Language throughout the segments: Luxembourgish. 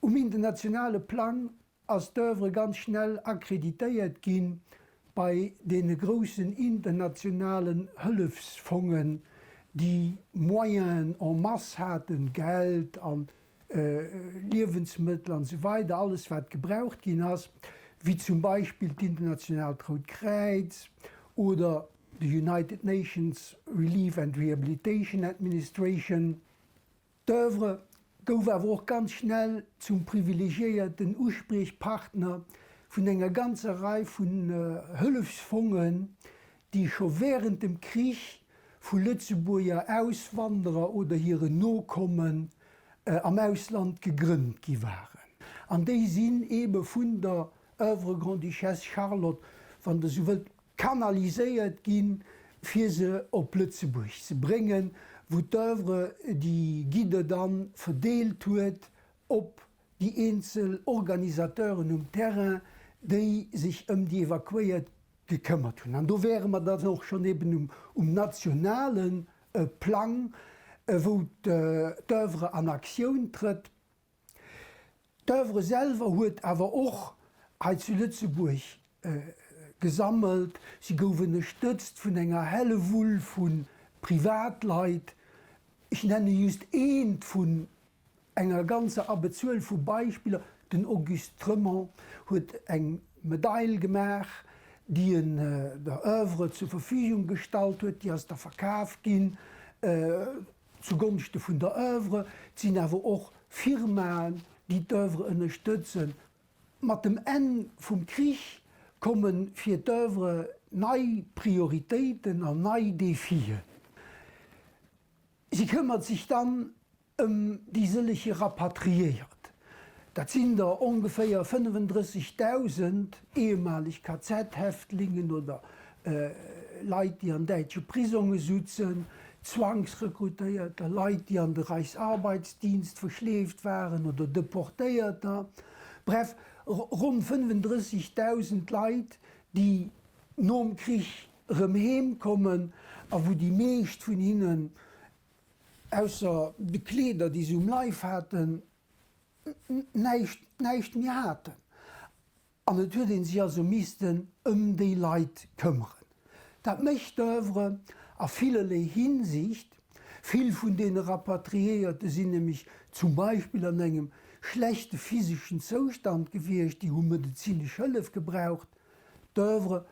Um internationale Plang ass d'Oeuvre ganz schnell akkreditéiert gi bei deene groussen internationalen Hëllefsfongen, déi Moyenen en masse haten, Geld a Liewensmëttel an esou weider, alles wat gebraucht ginn ass, wéi zum Beispill d'Internationaalt Rout Kräiz oder de United Nations Relief and Rehabilitation Administration. D'Oeuvre gouf awer och ganz schnell zum privilegiéierten Uspriechpartner vun enger ganzer Rei vun Hëllefsfongen, déi scho wärend dem Krich vu Lëtzebuerger Auswanderer oder hiren Nokommen am Ausland gegrënnt gi waren. An déi sinn eebe vun der Oeuvre Grande-Duchesse Charlotte, wann Der esou wëllt, kanaliséiert ginn, fir se op Lëtzebuerg ze bréngen, wou d'Oeuvre déi Gidder dann verdeelt huet op déi eenzel Organisateuren um Terrain, déi sech ëm déi Evakuéiert gekëmmert hunn. An do wäre mer dann och schonn eben um nationale Plang, wou d'Oeuvre an Aktioun trëtt. D'Oeuvre selwer huet awer och hei zu Lëtzebuerg gesammelt. Si gouf ënnerstëtzt vun enger Hellewull vu Privatleit. Ech nenne just eent vun enger ganzer Abbezuel vu Beispiller, Den Auguste Tremont huet eng Medail gemaach, déi en der Oeuvre zur Verfügung gestallt huet. Déi ass da verkaf ginn. Zu Gonschte vun der Oeuvre. Et sinn awer och Firmaen, déi d'Oeuvre ënnerstëtzen. Mat dem Enn vum Krich komme fir d'Oeuvre nei Prioritéiten an nei Defien. Si këmmert sech dann ëm déi sëllege Rapatriéiert. Dat sinn der ongeféier 35.000 ehemaleg KZ-Häftlingen oder Leit, déi an däitsche Prisonge sutzen, Zwangsrekrutéierter, Leit, déi an de Reichsarbeitsdienst verschleeft waren oder Deportéierter, bref, ronn 35.000 Leit, déi nom Krich erëm heem kommen a wou déi meescht vun hinnen, ausser de Kleeder, déi se um Leif haten, näischt, näischt méi haten. An et huet ee sech also missten ëm déi Leit këmmeren. Dat mécht d'Oeuvre a villerlee Hinsicht. Vill vun deene Rapatriéierte sinn nämlech zum Beispill an engem schlechte physeschen Zoustand gewiescht, déi hu medezinesch Hëllef gebraucht. D'Oeuvre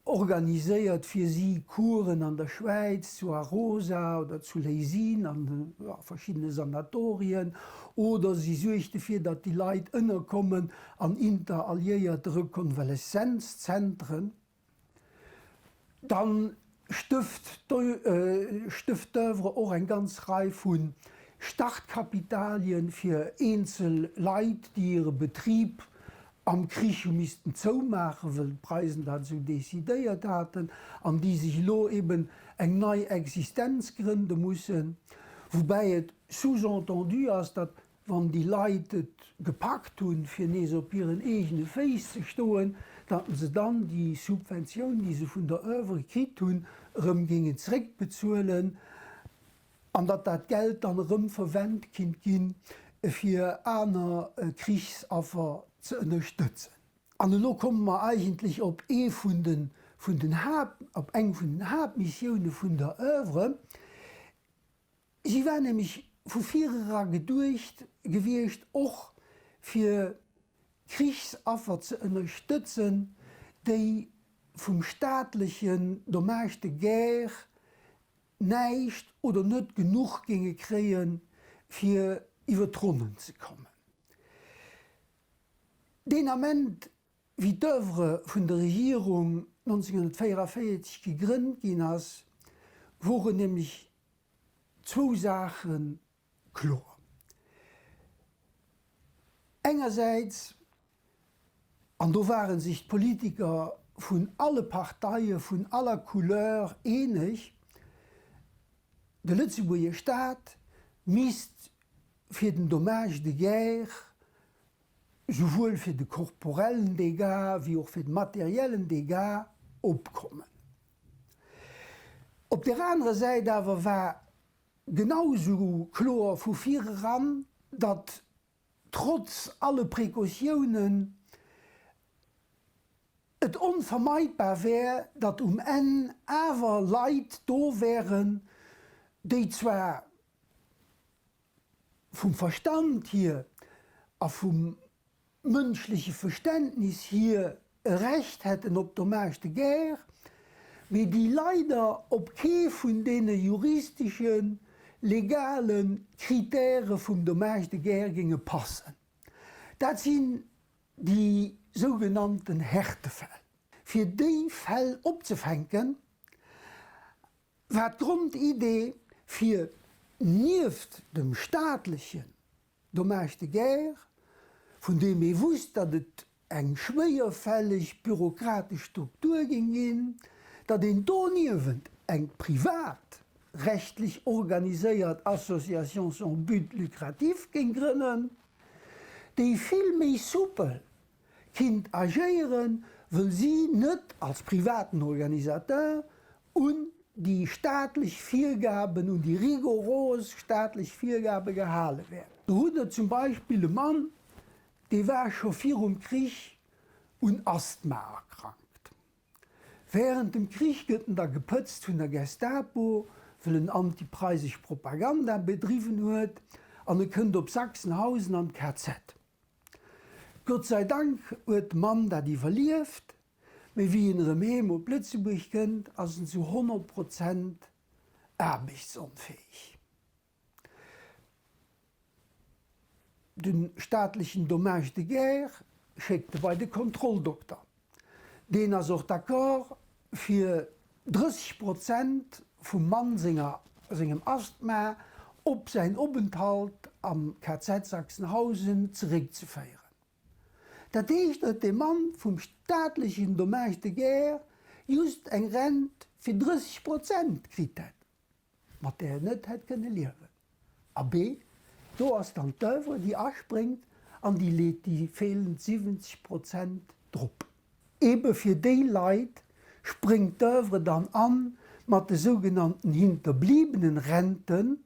organiséiert fir si Kuren an der Schwäiz, zu Arosa oder zu Leysin an verschiddene Sanatorien, oder si suergt dofir, datt déi Leit ënnerkommen an interalliéierte Rekonvaleszenzzentren. Dann stëft d'Oeuvre och eng ganz Rei vu Startkapitalien fir eenzel Leit, déi hire Betrib am Krich hu missten zoumaachen, wëll d'Preisen dat esou decidéiert haten, an déi sech elo eben eng nei Existenz grënde mussen, woubäi et sous-entendu ass, datt wann déi Leit et gepackt hunn, fir nees op hiren eegene Féiss ze stoen, datt se dann déi Subventioun, déi se vun der Oeuvre kritt hunn, erëm géingen zeréckbezuelen. An datt dat Geld dann erëm verwent kinnt ginn, fir aner Krichsaffer ze ënnerstëtzen. An elo komme mer eigentlech op ee vun de vun den Haapt, op eng vun den Haaptmissioune vun der Oeuvre. Si war nämlech vu virera geduecht gewiescht och fir Krichsaffer ze ënnerstëtzen, déi vum staatlechen Dommage de guerre näischt oder net genuch géinge kréien, fir iwwer d'Ronnen ze kommen. Deen Ament, wéi d'Oeuvre vun der Regierung 1944 gegrënnt ginn ass, woren nämlech zwou Saache kloer. Engersäits, an do ware sech d'Politiker vun alle Parteie vun aller Couleur eeneg, de Lëtzebuerger Staat misst fir den Dommage de guerre, souwuel fir de korporellen Dégât wéi och fir de materiellen Dégât opkommen. Op där anerer Säit awer war Genau esou kloer vu vir eran, datt trotz alle Precautiounen et onvermeidbar wär, datt um Enn awer Leit do wären, déi zwar vum Verstand hier a vum mënschleche Verständnis hier e Recht hätten op Dommages de guerre, mee déi leider op kee vun deene juristeschen, legale Kritäre vum Dommage de guerre géinge passen. Dat sinn déi sougenannten Härtefäll. Fir déi Fäll opzefänken, war d'Grondidee, fir nieft dem staatlechen Dommage de guerre, vun deem ee wusst, datt et eng schwéierfälleg bürokratesch Struktur géing ginn, datt een doniewent eng privatrechtlech organiséiert Association sans but lucratif géing grënnen, déi vill méi soupel kinnt agéieren, wëll si net als privaten Organisateur un déi staatlech Virgaben, un déi rigoros staatlech Virgabe gehale wär. Do hutt Der zum Beispill e Mann, dee war scho virum Krich un Asthma erkrankt. Während dem Krich gëtt en da gepëtzt vun der Gestapo, wëll en antipreisesch Propaganda bedriwwen huet, an e kënnt op Sachsenhausen an d'KZ. Gott sei Dank huet de Mann dat iwwerlieft, mee wéi en erëm heem op Lëtzebuerg kënnt, ass en zu 100 Prozent aarbechtsonfäeg. De staatlechen Dommage de guerre schéckt e bei de Kontrolldokter. Deen ass och d'accord fir 30 Prozent vum Mann senger sengem Asthma op säin Openthalt am KZ Sachsenhausen zeréckzeféieren. Dat heescht, datt dee Mann vum staatlechen Dommage de guerre just eng Rent fir 30 Prozent kritt hätt. mat där en net hätt kënne liewen. Abee, do ass dann d'Oeuvre, déi aspréngt an déi leet déi feelend 70 Prozent drop. Ebe fir déi Leit spréngt d'Oeuvre dann an mat de sougenannten Hinterbliebenenrenten,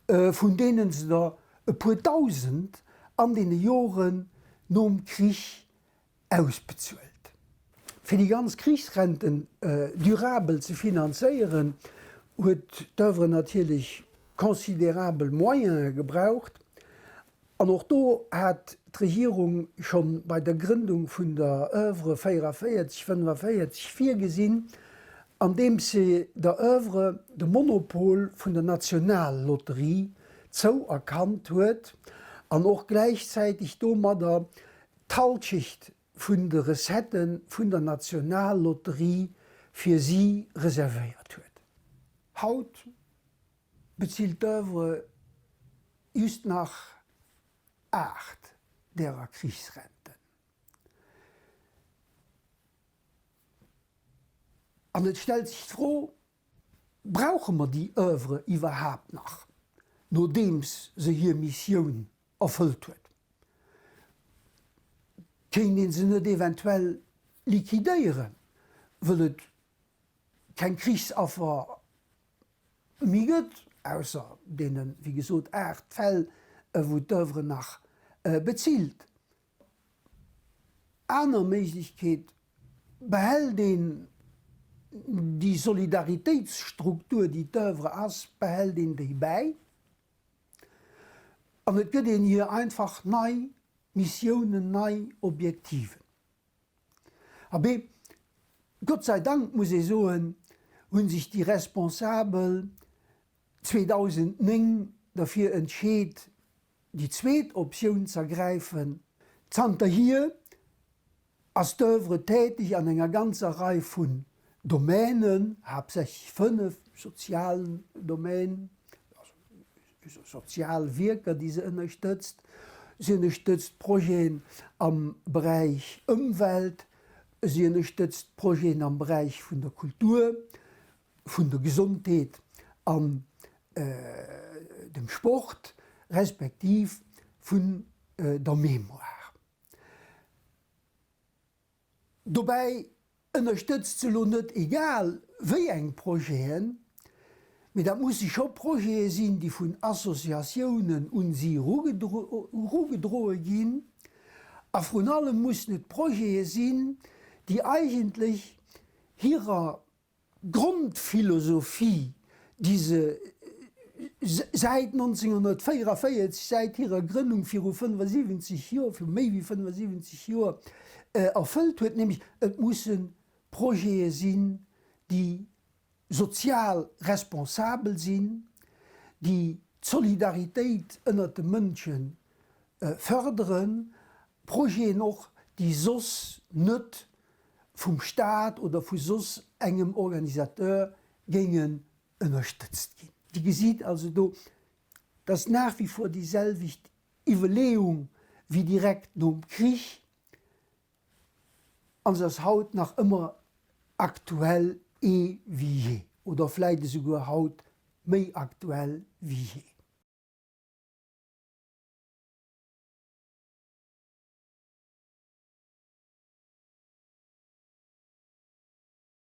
vun deene se der e puer Dausend an deene Joren nom Krich ausbezuelt. Fir déi ganz Krichsrenten durabel ze finanzéieren, huet d'Oeuvre natierlech considerabel Moyene gebraucht. An och do hat d'Regierung scho bei der Grëndung vun der Oeuvre 44, 45 virgesinn, andeems se der Oeuvre de Monopol vun der Nationallotterie zouerkannt huet an och gläichzäiteg domadder d'Halschecht vun de Recettë vun der Nationallotterie fir si reservéiert huet. Haut bezilt d'Oeuvre just nach 8 därer Krichsrenten. An et stellt sech d'Fro, Brauche mer déi Oeuvre iwwerhaapt nach, nodeems se hir Missioun erfëllt huet? Kéint ee se net eventuell liquidéieren, wëll et keng Krichsaffer méi gëtt, ausser deene wéi gesot 8 Fäll, wou d'Oeuvre nach bezilt? Aner Méiglechkeet, Behält een déi Solidaritéitsstruktur, déi d'Oeuvre ass, behält een déi bäi an et gëtt een hir einfach nei Missiounen, nei Objektiven. Abee, Gott sei Dank, muss ee soen, hu sech déi Responsabel 2009 derfir entscheet, déi zweet Optioun z'ergräifen. Zanterhier ass d'Oeuvre täteg an enger ganzer Rei vun Domänen, haaptsächlech 5, sozialen Domaine, also sozial Wierker, déi se ënnerstëtzt. Si ënnerstëtzt Projeten am Beräich Ëmwelt, si ënnerstëtzt Projeten am Beräich vun der Kultur, vun der Gesondheet an dem Sport, respektiv vun der Mémoire. Dobäi ënnerstëtzt se elo net egal wéi eng Projeten, Mee dat musse scho Projete sinn, déi vun Associatiounen un si erugedroe ginn. A vrun allem mussen et Projete sinn, déi eigentlech hirer Grondphilosophie, déi se säit 1944, säit hirer Grënnung viru 75 Joer, viru méi wéi 75 Joer, erfëllt huet, nämlech et musse Projete sinn, déi sozial responsabel sinn, déi d'Solidaritéit ënnert de Mënsche fërderen, Projeten och, déi soss net vum Staat oder vu soss engem Organisateur géingen ënnerstëtzt ginn. Dir gesitt also do, dass nach wie vor déi selwecht Iwwerleeung wéi direkt nom Krich, an se ass haut nach ëmmer aktuell ee wéi jee, oder vläit esouguer haut méi aktuell wéi jee.